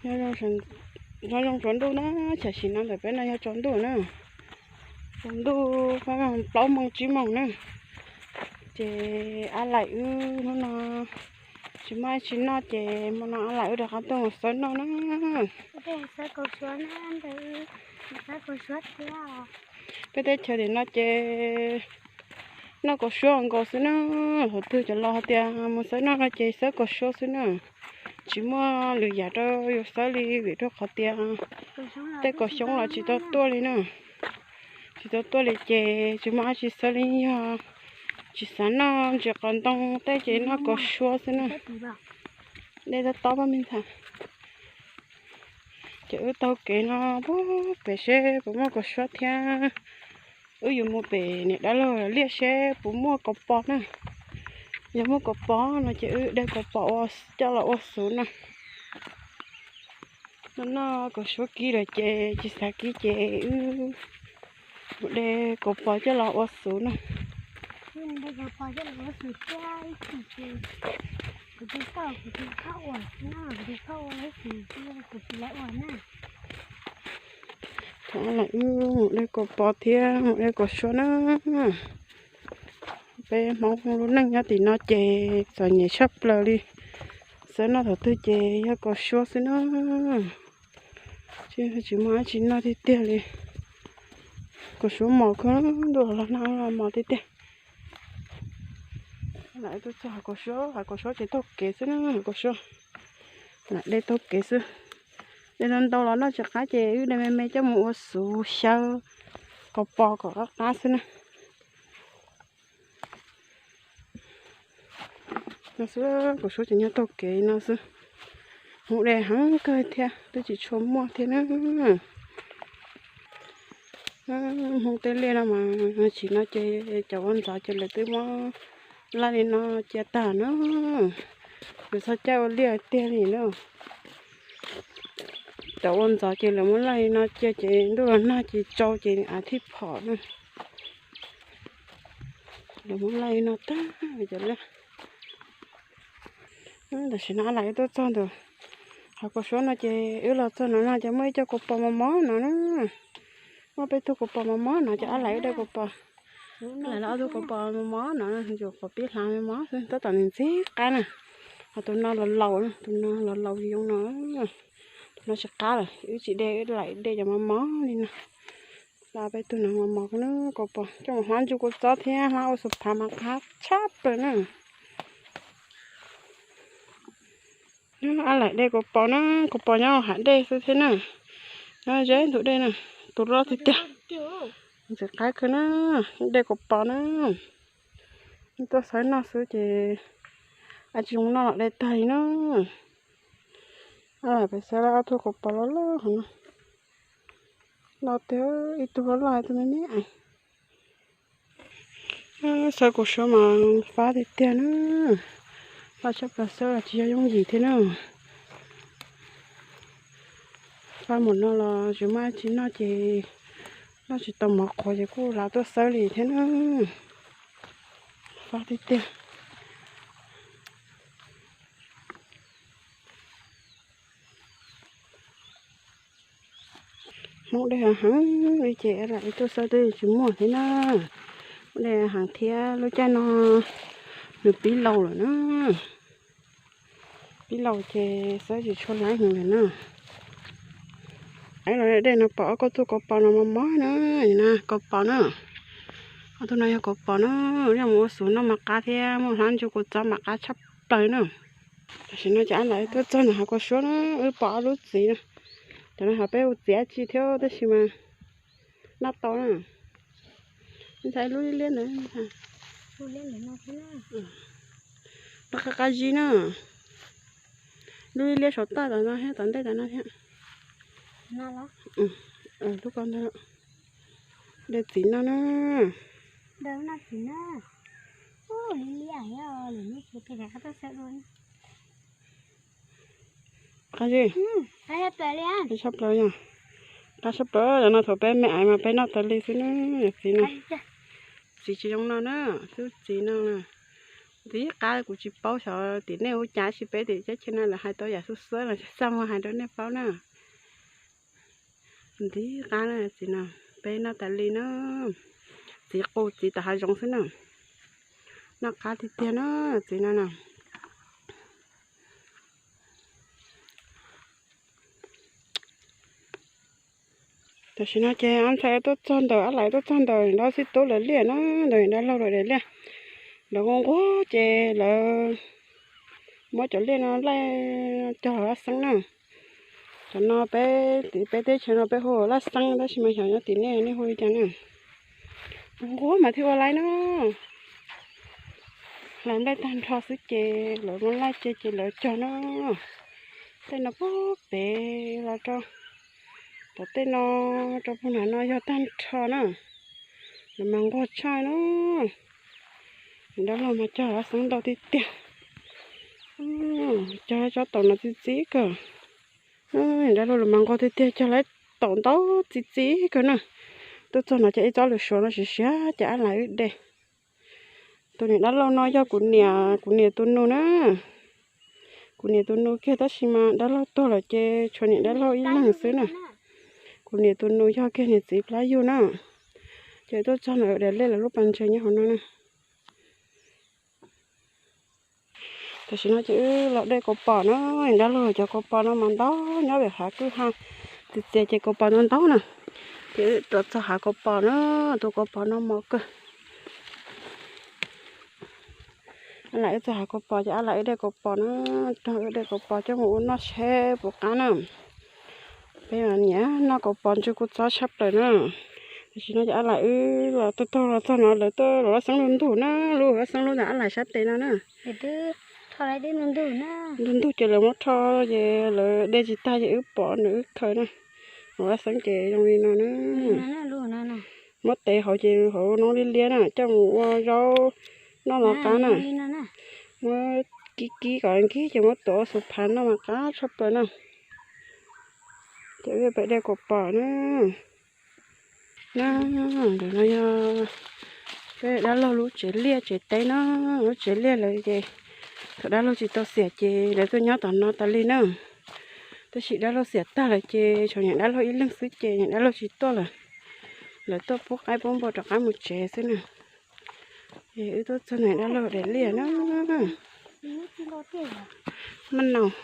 Nyob zoo tsaus ntuj na, tam sim no ntawm peb no yog tsaus ntuj na. Tsaus ntuj plaub moos tsib moos na. Ces ab laim wb hnub no tsis muaj dab tsi noj ces hmo no ab laim wb rov qab tuaj mus xawb noj na. Peb teb chaws tim no ces noj kaus suab nkaus xwb na. Thaum twg cov laus hais tias mus xawb noj no ces xawb kaus suab xwb na. Tsis muaj lwm yam rau yus xawb li vim rau qhov tias tej kaum xyoob los tsis tau tuaj li na. Tsis tau tuaj li ces tsis muaj dab tsi xawb li, yog tsis xav noj ntsis qos ntoo tej ces noj kaus suab xwb na. Dej tob tob pab me ntxhais. Ces wb taug kev no pem seb puas muaj kaus suab thiab. Wb yuav mus pem niam dab laug liaj seb puas muaj kaus pos na. Yog muaj kaus pos no ces wb de kaus pos coj los ua xuv na. Noj noj kaus suab kib lawm ces tsis xav kib ces wb mus de kaus pos coj los ua xuv na. Thaum no wb mus de kaus pos thiab mus de kaus suab na. Peb Hmoob lub neej nyob tim no ces txom nyem tshaj plaws li. Xawb noj thaum twg ces yog kaus suab xwb na. Tsis muaj dab tsi noj tiag tiag li. Kaus suab mos kawg, ntuj los nag los mos tiag tiag. Lam tuaj txog hav kaus suab, hav kaus suab ces taug kev xwb na, hav kaus suab. Lam de taug kev xwb. De ntau ntau los noj tsis qab ces wb de me me coj mus ua xuv xyaw kaus pos kom qab qab xwb na. No xwb, kaus suab ces nyob taug kev no xwb. Hmoov de heev kawg thiab twb tsis tshua muaj thiab na. Hmoov tej liaj no mas tsim no ces cov ua ntxov ces lawv twb muab laij li no cia tag na. Lawv txhob caij ua liaj tiag li na. Cov ua ntxov ces lawv muab laij li no cia ces ntuj los nag ces tsau ces av thiaj phom na. Lawv muab laij li no tag cov liaj. Tam sim no ab laim wb tuaj txog ntawm hav kaus suab no ces wb los txog no no ces muaj ib co kaus pos mos mos no na. Muaj peb tug kaus pos mos mos no ces ab laim wb de kaus pos. Ab laim los ob tug kaus pos mos mos no, yuav qhov pib hlav me mos xwb, tab tom ntxim qab na. Ho tus no los laus, tus no los laus zoo no. Tus no tsis qab lawm, wb tsis de, wb laim de cov mos mos li no. Hlav peb tug no mos mos na, kaus pos coj mus hlab ntsu kua txob thiab hlab ua xu phav mas qab tshaj plaws na. Ab laim de kaus pos na, kaus pos nyob hav dej xwb thiab na. Nyob ze ntug dej na, tus loj tiag tiag. Ntxim qab kawg na, de kaus pos na. Tuaj xawb noj xwb ces ab tsis zoo noj los de tag li na. Ab laim peb xawb ob tug kaus pos loj loj hov no. Loj tiag, ib tug loj loj ib tug me me. Xawb kaus suab mas fab tiag tiag na. Fab tshaj plaws, xawb los tsis yog yooj yim thiab na. Fab mus no los tsis muaj dab tsi noj ces noj tsis tau mov qhuav ces kuj hlav tuaj xawb li thiab na. Fab tiag tiag. Hmoob de heev li ces ab laim wb tuaj xawb twb tsis muaj thiab na. Hmoob de heev thiab lub caij no nws pib laus lawm na. Pib laus ces xawb tsis tshua laib heev lawm na. Ab laim, dej no pom ob tug kaus pos no mos mos na, kaus pos na. Ob tug no yog kaus pos na, yog mus ua xu noj mas qab thiab muaj hlab ntsu kua txob mas qab tshaj plaws na. Tam sim no ces ab laim wb tuaj txog ntawm hav kaus suab na, wb pom ob lub txiv na. Cov no hais peb hu txiv dab tsi thiab tab sis mas noj tau na. Ntxhais, lub liab liab ntawd, lub qab qab zib na. Lub liab liab saum toj tom no thiab tom ntej tom no thiab. Lub ko ntag. De txiv noj na. Qab zib. Tshaj plaws yog, qab tshaj plaws, cov no thaum peb me aiv mas peb noj tas li xwb na. Txiv no, txiv tsis zoo no na, xub txiv no na. Ntxiv qab kuv tsis paub xyov tim nej ua cas, tab sis peb tim teb chaws no lawv hais tau yam xub xuab los txaj muag hais rau nej paub na. Ntxiv qab na txiv no, peb noj tas li na. Txiv qus txiv tom hav zoov xwb na. Noj qab tiag tiag na, txiv no na. Tam sim no ces ab ntxhais tuaj txog ntawm, ab lais tuaj txog ntawm dab xib tub lawv liaj na, ntawm dab laug lawv daim liaj. Lawv nquag nquag ces lawv muab cov liaj no laij cog laj xeeb na. Cov no peb, peb teb chaws no peb hu laj xeeb tab sis mas xyov nyob tim nej nej hu li cas na. Nquag mas thiaj ua laij na. Hlais nplaig tag nrho xwb ces lawv muab laij ces ces lawv cog na. Tej no puag pem los rau tom tej no, rau puag nram no yog tag nrho na. Lawv mas nquag tshaj na. Dab laug mas cog laj xeeb ntau tiag tiag. Cog laj tsob taum no txi txiv kawg. Dab laug lawv mas nquag tiag tiag, cog laj taum ntau txi txiv kawg na. Tuaj txog no ces ib tsob lwm suav no siav siav ces ab lais wb de. Tus niam dab laug no yog kuv niam, kuv niam tus nus na. Kuv niam tus nus kiag tab sis mas dab laug tuag lawm ces tshuav niam dab laug ib leeg xwb na. Kuv niam tus nus yog kiag niam txiv plab yug na. Ces tuaj txog ntawm daim liaj lawv lub pas ntses nyob hauv no na. Tam sim no ces wb los de kaus pom na, dab laug cov kaus pom no mas ntau, nyob pem hav kwj ha txias txias ces kaus pom no ntau na. Ces wb tuaj txog hav kaus pom na, tus kaus pom no mos kawg. Ab lais wb txog hav kaus pom ces ab lais wb de kaus pom na, rau wb de kaus pom coj mus ua noj seb puas qab na. Peb mas niam noj kaus pom ntsw kua txob tshaj plaws na. Tam sim no ces ab lais wb los tuaj tuaj los txog no lawv tuaj los laj xeeb lub ntug na, lub laj xeeb lub ntawm ab lais sab tes no na. Ntug ntug ces lawv muab rho ces lawv de tsis tag ces wb pom nws wb khaws na. Los laj xeeb ces zoo li no na. Muab tev hauv ces hauv no liab liab na, coj mus ua zaub noj los qab na. Muab kib kib kom nkig ces muab tuav ua xus phav noj mas qab tshaj plaws na. Ces wb pem de kaus pom na. Na, ntawm no yog peb dab laug lub tsev liaj tsev teb na, lub tsev liaj lawm ces thaum dab laug tsis tau xiam ces lawv tuaj nyob tom no tas li na. Tab sis dab laug xiam tag lawm ces tshuav niam dab laug ib leeg xwb ces niam dab laug tsis tuaj lawm, lawv tuaj pub qaib pub npua rov qab mus tsev xwb na. Es wb tuaj txog niam dab laug daim liaj na. Maj naus,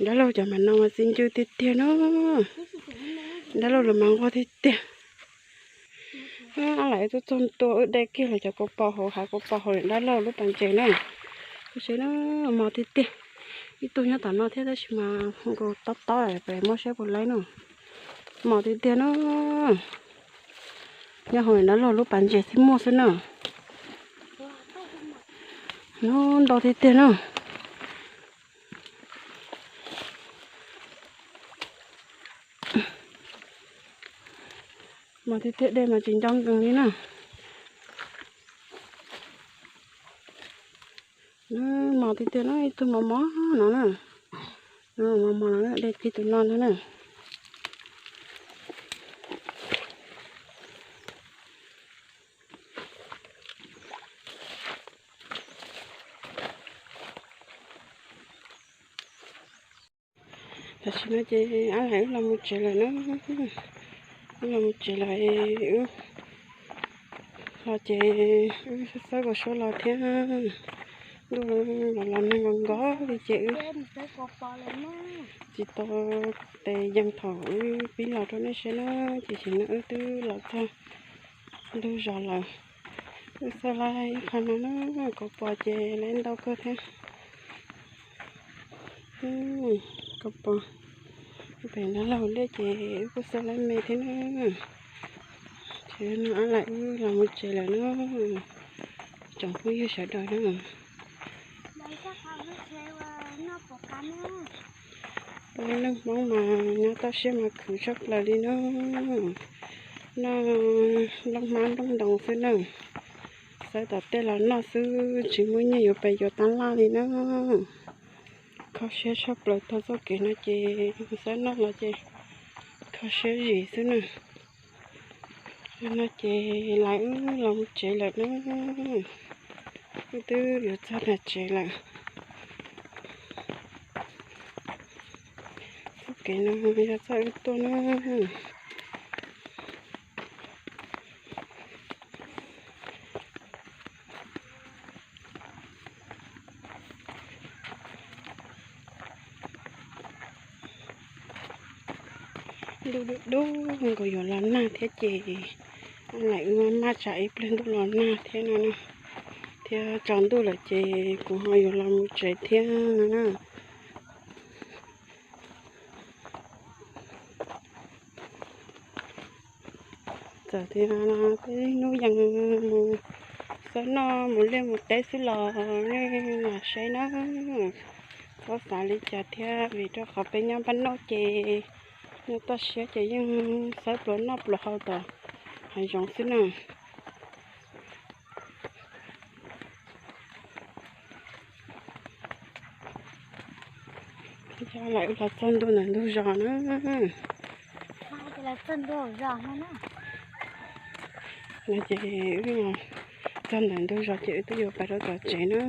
dab laug cov mam no mas txi ncw tiag tiag na. Dab laug lawv mas nquag tiag tiag. Ab lais wb tuaj txog ntua wb de kiag lawv cov kaus pom hauv hav kaus pom hauv niam dab laug lub pas ntses na. Kuv seb na, mos tiag tiag. Ib tug nyob tom no thiab tab sis mas nkaus tob tob pem muab saib puas laib na. Mos tiag tiag na. Nyob hauv niam dab laug lub pas ntses thiaj muaj xwb na. Ntau tiag tiag na. Mos tiag tiag, dej mas tsis nco nkees li na. Mos tiag tiag na, ib tug mos mos no na. Mos mos no, dej kiag tus no ntag na. Tam sim no ces ab lais wb los mus tsev lawm na. Wb los mus tsev lawm, wb los ces wb xawb kom suab los thiab. Ntuj los los nag nkaus nkaus li ces wb tsis tau tes yees thaum wb pib los rau nej saib na. Ces tam sim no wb twb los txog ntug zos lawm. Wb xawb laib ib qho no na, kaus pom ces laib ntau kawg thiab. Kaus pom pem no laug liaj ces wb kuj xawb laib me thiab na. Ces no ab lais wb los mus tsev lawm na, tsoom phooj ywg sawv daws na. Peb leej Hmoob mas nyob toj siab mas khwv tshaj plaws li na. Noj nplooj hmab nplooj ntoos xwb na. Xawb tom tej los noj xwb, tsis muaj nyiaj yuav pes yuav tab laj li na. Kho siab tshaj plaws, taug txoj kev no ces xawb noj los ces kho siab zim xwb na. No ces lawv wb los mus tsev lawm na. Wb twb yuav txog tom tsev lawm. Txoj kev no yog txoj wb tuaj na. Ntuj dub dub nkaus yuav los nag thiab ces, lam wb maj tsam ib pliag ntuj los nag thiab no, thiab tsaus ntuj lawm ces kuv ho yuav los mus tsev thiab no na. Txawm tias peb hnub yees mus xawb noj mus liaj mus teb xwb los nej lam saib na, txhob xav li cas thiab, vim rau qhov peb nyob npaj noj ces nyob toj siab ces yeej xawb pluas noj pluas haus tom hav zoov xwb na. Yog lawm wb los txog ntua ntawm ntug zos na. No ces wb txog ntawm ntug zos ces wb twb yuav pais rau tom tsev na.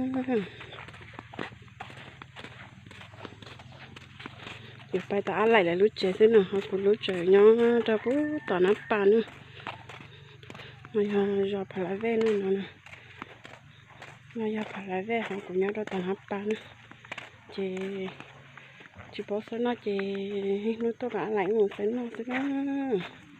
Yuav pais tom Ab Laim lawv lub tsev xwb no, ho kuv lub tsev nyob rau pem tom Nab Pas na. No yog zos Phav Lav Vej na no. No yog Phav Lav Vej, ho kuv nyob rau tom Nab Pas na. Ces tsis paub xawb noj ces ib hnub tuaj tom Ab Laim mus xawb noj xwb na.